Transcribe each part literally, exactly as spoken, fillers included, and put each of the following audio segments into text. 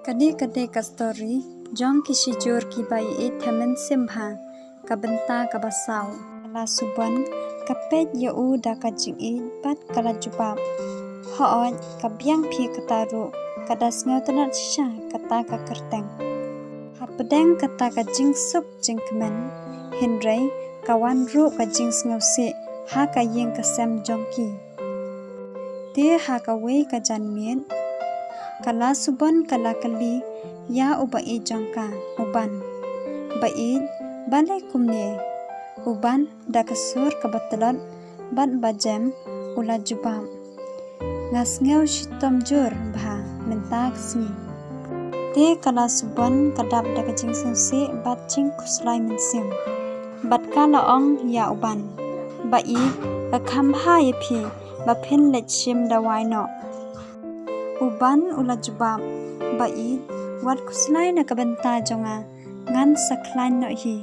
Kane ka dei ka story jong ki shijur kiba ïeit ha mynsiem bha. Ka bynta kaba saw. Ka Lasubon ka peit ïa u da ka jingïeit bad ka la jubab, "Hooid, ka biang phi kata ruh, ka da sngewtynnat shisha kata ka kyrteng." Hapdeng kata ka jingsuk jingkmen, hynrei ka wan ruh ka jingsngewsih ha ka ïing ka sem jong ki. Te ha kawei ka janmiet, ka Lasubon ka la kylli ïa u ba-ïeit jong ka, u Ban, "Ba-ïeit, balei kumne?" U Ban da ka sur kaba tlot bad ba jem u la jubab, "Nga sngew shitom jur bha mynta ka sngi." Te ka Lasubon ka dap da ka jingsngewsih bad jingkhuslai mynsiem bad ka la ong ïa u Ban, "Ba-ïeit, ka kham bha ïa phi ba phin leit shim dawai noh." U Ban u la jubab, "Ba-ïeit, wat khuslai na ka bynta jong nga, ngan sa khlaiñ noh hi."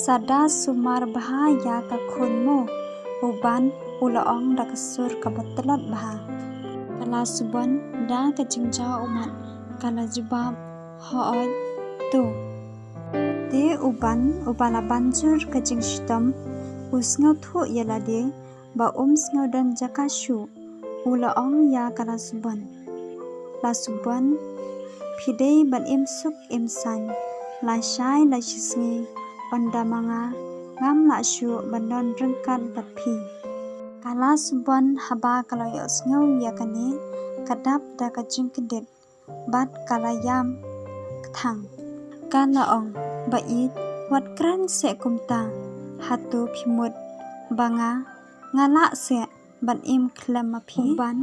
"Sa da sumar bha ïa ka khun mo," u Ban u la ong da ka sur kaba tlot bha. Ka Lasubon da ka jingjaw ummat ka la jubab, "Hooid, to." Te u Ban uba la ban jur ka jingshitom, u sngewthuh ïa lade ba um sngewdon jaka shuh, u la ong ïa ka Lasubon, "Lasubon, phi dei ban im suk im saiñ lashai lashisngi, ynda ma nga ngam lah shuh ban don ryngkat bad phi." Ka Lasubon haba ka la ïohsngew ïa kane, ka dap da ka jingkyndit bad ka la ïam kthang. Ka la ong, "Ba-ïeit, wat kren seh kumta, hato phi mut ba nga, nga lah seh ban im khlem ma phi?" U Ban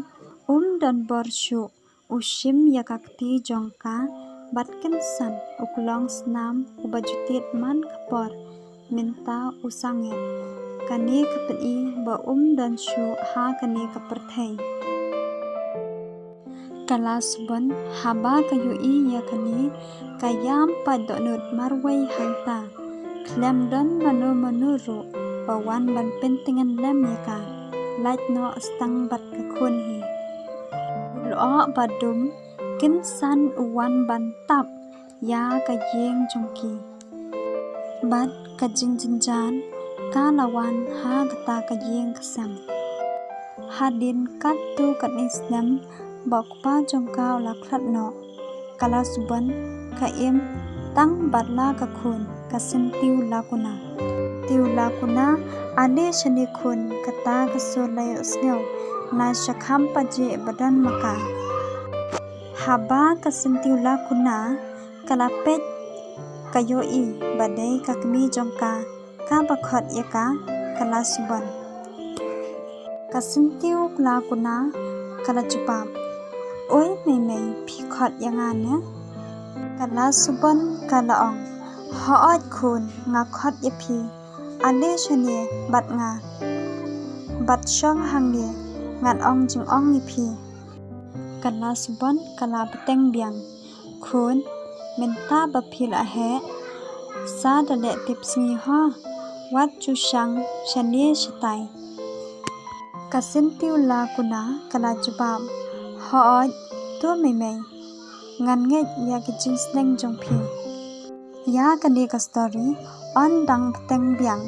um don bor shuh, u shim ïa ka kti jong ka bad kynsan u klong snam uba ju tied man ka por mynta u sangeh. Kane ka pyni ba um don shuh ha kane ka pyrthei. Ka Lasubon haba ka ïohi ïa kane, ka ïam pat dohnud marwei hangta. Khlem don mano mano ruh ba wan ban pyntngen lem ïa ka, lait noh stang bad ka khun hi. U lyoh ba dum kynsan u wan ban tap ïa ka ïing jong ki. Bad ka jingjynjar ka la wan ha kata ka ïing ka sem. Hadien katto katne snem ba u kpa jong ka u la khlad noh, ka Lasubon ka im tang bad la ka khun, ka Syntiew Lakuna. Syntiew Lakuna, ale shane khun, kata ka sur la ïohsngew na shakham pajeh ba don ma ka. Haba ka Syntiew Lakuna ka la peit, ka ïohi ba dei ka kmie jong ka kaba khot ïa ka, ka Lasubon. Ka Syntiew Lakuna ka la jubab, "Oi Meimei, phi khot ïa nga ne?" Ka Lasubon ka la ong, "Hooid khun, nga khot ïa phi. Ale shane bad nga, bad shong hangne, ngan ong jingong ïa phi." Ka Lasubon ka la bteng biang, "Khun, mynta ba phi la heh, sa da leh tipsngi ho, wat ju shang shane shatai." Ka Syntiew Lakuna ka la jubab, "Hooid, to Meimei, ngan ngeit ïa ki jingsneng jong phi." Ïa kane ka story yn dang bteng biang.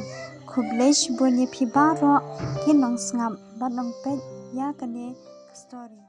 Khublei shibun ïa phi baroh ki nongsngap bad nongpeit ïa kane ka story.